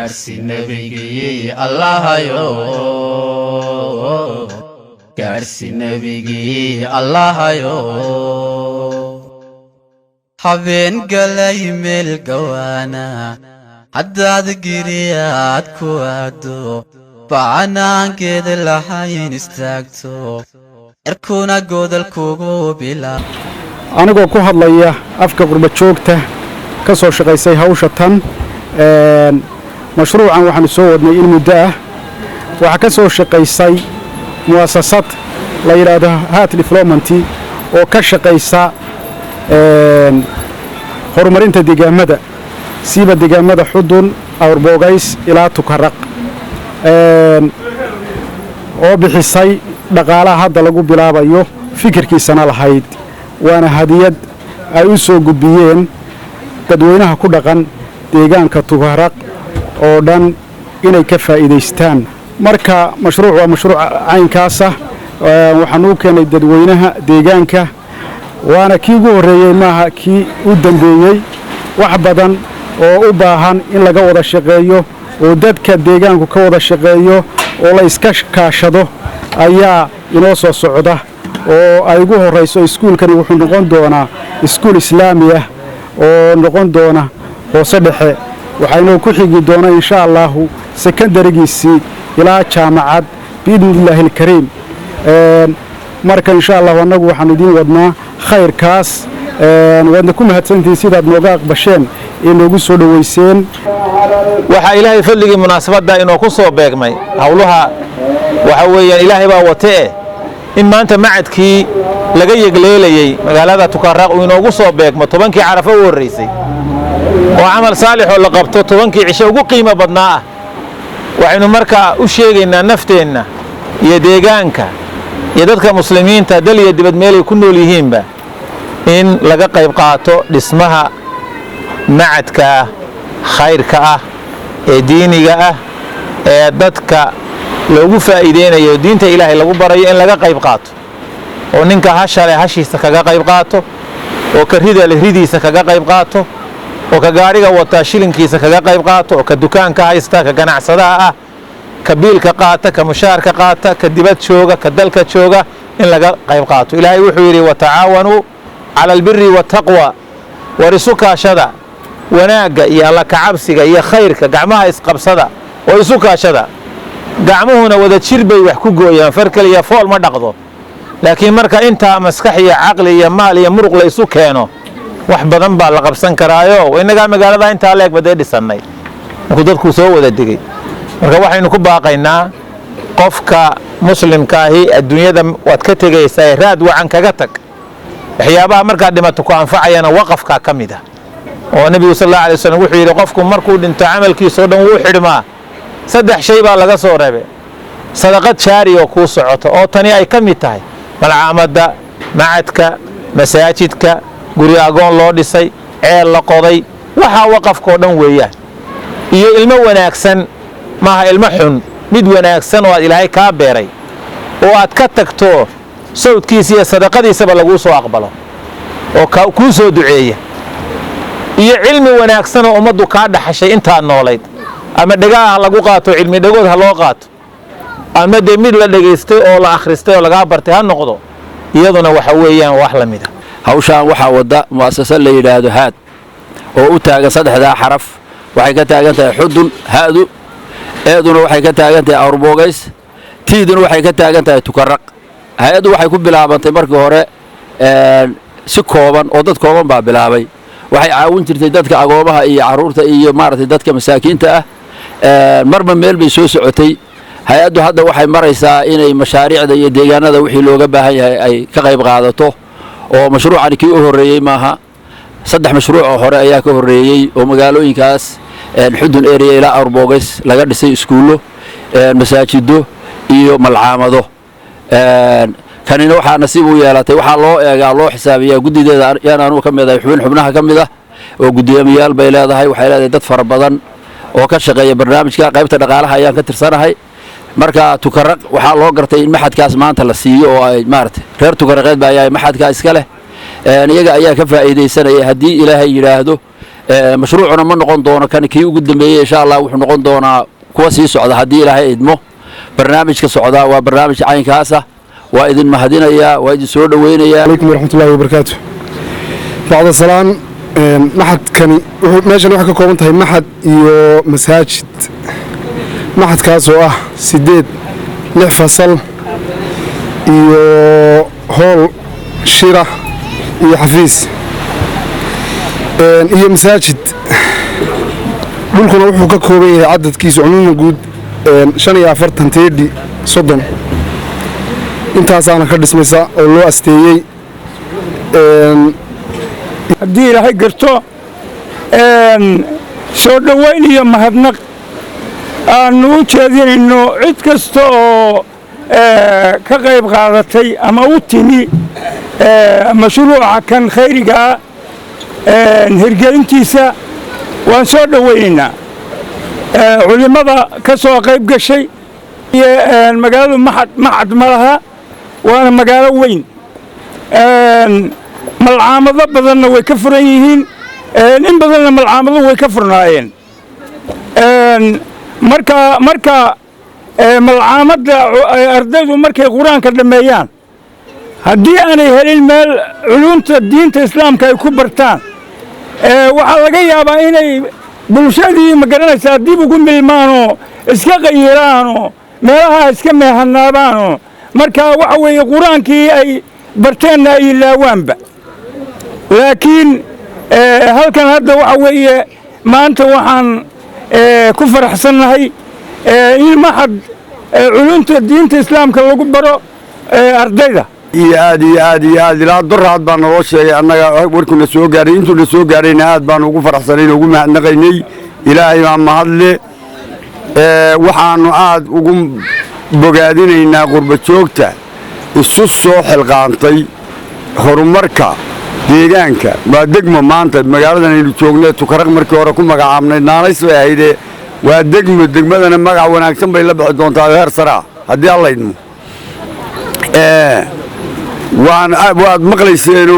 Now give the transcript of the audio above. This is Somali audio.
Gaadhsi nebigii Allahayo, gaadhsi nebigii Allahayo. Habeen galay meel gawaana haddaad giriyaad ku aado, bacanaankeeda lahayn istaagto, cirkuna godol kugu bila. Anigoo ku hadlaya afka qurba joogta ka soo shaqaysay hawsha tan, mashruucan waxaanu soo wadnay in muddo ah. Waxaa ka soo shaqaysay mu'asasad la yidhaahdo Hat Development oo ka shaqaysa horumarinta deegaamada, siiba deegaamada Xudun, Awrboogays ilaa Tukaraq, oo bixisay dhaqaalaha hadda lagu bilaabayo, fikirkiisana lahayd. Waana hadiyad ay u soo gudbiyeen dadweynaha ku dhaqan deegaanka Tukaraq oo dhan inay ka faa'iidaystaan. Marka mashruuc waa mashruuc caynkaasa. Waxaanu u keenay dadweynaha deegaanka, waana kii ugu horreeyey, maaha kii u dambeeyey. Wax badan oo u baahan in laga wada shaqeeyo oo dadka deegaanku ka wada shaqeeyo oo la iska kaashado ayaa inoo soo socda, oo ay ugu horrayso iskuulkani wuxuu noqon doonaa iskuul Islaami ah oo noqon doona hoose dhexe. Waxaynoo ku xigi doona, insha Allaahu, sekandarigiisii ilaa jaamacad, biidni Illaahi alkariim. Marka, insha Allahu, annagu waxaanu idiin wadnaa khayrkaas. Waadna ku mahadsantihiin sidaad nooga aqbasheen ee noogu soo dhoweyseen. Waxaa Ilaahay fadligii munaasabadda inoo ku soo beegmay howlaha waxa weeyaan Ilaahay baa watee in maanta macadkii laga yegleelayey magaalada Tukaaraaq uu inoogu soo beegmo 10-kii Carafo u horraysay, oo camal saalixoo la qabto 10-kii cisho ugu qiimo badnaa ah. Waxaynu markaa u sheegaynaa nafteenna iyo deegaanka iyo dadka Muslimiinta dal iyo dibad meelay ku nool yihiinba in laga qayb qaato dhismaha macadka khayrka ah ee diiniga ah ee dadka loogu faa'iideynayo, diinta Ilaahay lagu barayo, in laga qayb qaato, oo ninka hashale hashiisa kaga qayb qaato, oo ka rida leh ridiisa kaga qayb qaato, oo ka gaadhiga wataa shilinkiisa kaga qayb qaato, oo ka dukaanka haysta, ka ganacsadaha ah, ka biilka qaata, ka mushaharka qaata, ka dibad jooga, ka dalka jooga, in laga qayb qaato. Ilaahay wuxuu yidhi: "Watacaawanuu cala albiri waataqwa." War isu kaashada wanaagga iyo Alla kacabsiga iyo khayrka, gacmaha isqabsada oo isu kaashada. Gacmuhuna wada jir bay wax ku gooyaan, far keliya fool ma dhaqdo. Laakiin marka intaa maskax iyo caqli iyo maal iyo muruq la isu keeno, wax badan baa la qabsan karaayo. Innagaa magaalada intaa leegba dee dhisannay markuu dadku soo wada degay. Marka waxaynu ku baaqaynaa qofka Muslimka ahi, adduunyada waad ka tegaysaa, raad wacan kaga tag. Waxyaabaha markaad dhimato ku anfacayana waqafkaa ka mid ah, oo Nebigu sal Allahu alay wasallam wuxuu yidhi: qofku markuu dhinto camalkiisao dhan wuu xidhmaa, saddex shay baa laga soo reebay: sadaqad jaari oo kuu socota, oo tani ay ka mid tahay malcaamadda, macadka, masaajidka, guri agoon loo dhisay, ceel la qoday, waxaa waqafkao dhan weeyaan, iyo ilmo wanaagsan, maaha ilmo xun, mid wanaagsan oo aad Ilaahay kaa beeray oo aad ka tagto, sawdkiisa iyo sadaqadiisaba laguu soo aqbalo oo kuu soo duceeya, iyo cilmi wanaagsan oo ummaddu kaa dhaxashay intaad noolayd, ama dhegaha ha lagu qaato, cilmi dhegood ha loo qaato, ama dee mid la dhegaystay oo la akhristay oo lagaa bartay ha noqdo. Iyaduna waxa weeyaan wax la mid a. Hawshaan waxaa wadda mu'asasa la yidhaahdo Haad oo u taagan saddexdaa xaraf. Waxay ka taagan tahay Xudun ha'du, eeduna waxay ka taagan tahay Awrboogays, tiiduna waxay ka taagan tahay Tukaraq. Hay-addu waxay ku bilaabantay markii hore si kooban oo dad kooban baa bilaabay. Waxay caawin jirtay dadka agoomaha iyo carruurta iyo maaragtay dadka masaakiinta ah. Marba meel bay soo socotay. Hay-addu hadda waxay maraysaa inay mashaariicda iyo deegaanada wixii looga baahan yahay ay ka qayb qaadato, oo mashruucani kii u horreeyey maaha. Saddex mashruuc oo hore ayaa ka horreeyey oo magaalooyinkaas Xudun area ilaa Awrboogays laga dhisay iskuullo, masaajido iyo malcaamado. Kanina waxaa nasiib u yeelatay, waxaa loo eegaa, loo xisaabiyaa guddideeda yaan anugu ka mid ahay, xubin xubnaha ka mid ah oo guddoomiyaal bay leedahay. Waxay leedahay dad fara badan oo ka shaqeeya barnaamijka. Qaybta dhaqaalaha ayaan ka tirsanahay. Marka Tukaraq waxaa loo gartay in maxadkaas maanta la siiyo, oo ay maaragtay reer Tukaraqeed ba ayaa maxadkaa iska leh, iyaga ayaa ka faa'iidaysanaya haddii Ilaahay yidhaahdo. Mashruucuna ma noqon doono kan kii ugu dambeeyey, insha Allah wuxuu noqon doonaa kuwa sii socda haddii Ilaahay idmo. Barnaamijka socdaa waa barnaamij caynkaasa. Waa idin mahadinayaa, waa idin soo dhoweynayaa. Calaykum waraxmatullahi wabarakaatu. Bacda salaan, machadkani meeshan waxay ka kooban tahay machad iyo masaajid. Machadkaas oo ah 8, 6 fasal iyo hool shira iyo xafiis iyo masaajid. Dhulkuna wuxuu ka kooban yahay cadadkiisu cumuuman guud 45 30 30. Intaasaana ka dhismaysa oo loo asteeyey. Haddii Ilaahay garto, soo dhowayn iyo mahadnaq aannu u jeedinayno cid kasta oo ka qayb qaadatay ama u timi mashruuca kan khayrigaa hirgelintiisa, waan soo dhowaynaynaa culimmada ka soo qayb gashay. Magaaladu machad machad ma laha, waana magaalo weyn. Malcaamado badanna way ka furan yihiin, in badanna malcaamado way ka furnaayeen. Marka malcaamadda ardaydu markay Qur-aanka dhammeeyaan, haddii aanay helin meel culumta diinta Islaamka ay ku bartaan, waxaa laga yaabaa inay bulshadii, ma garanaysaa, dib ugu milmaanoo iska qayiraanoo meelaha iska meehanaabaanoo marka waxa weeye Qur-aankii ay barteenna ay ilaawaanba. Laakiin halkan hadda waxa weeye maanta waxaan ku faraxsannahay in machad culumta diinta Islaamka lagu baro ardayda. Iyo aad iyo aad iyo aad ilaa doraad baa naloo sheegay annaga warkuna soo gaadhay. Intuuna soo gaadhayna aad baanu ugu faraxsanayn, ugu mahadnaqaynay. Ilaahay baa mahadle. Waxaannu aad ugu bogaadinaynaa qurba joogta isu soo xilqaantay horumarka deegaanka. Waa degmo maanta magaaladan aynu joogna, Tukaraq markii hore ku magacaabnay naanays bay ahaydee, waa degmo. Degmadana magac wanaagsan bay la bixi doontaa, heer saraa haddii Alla idmo. Waad maqlayseen.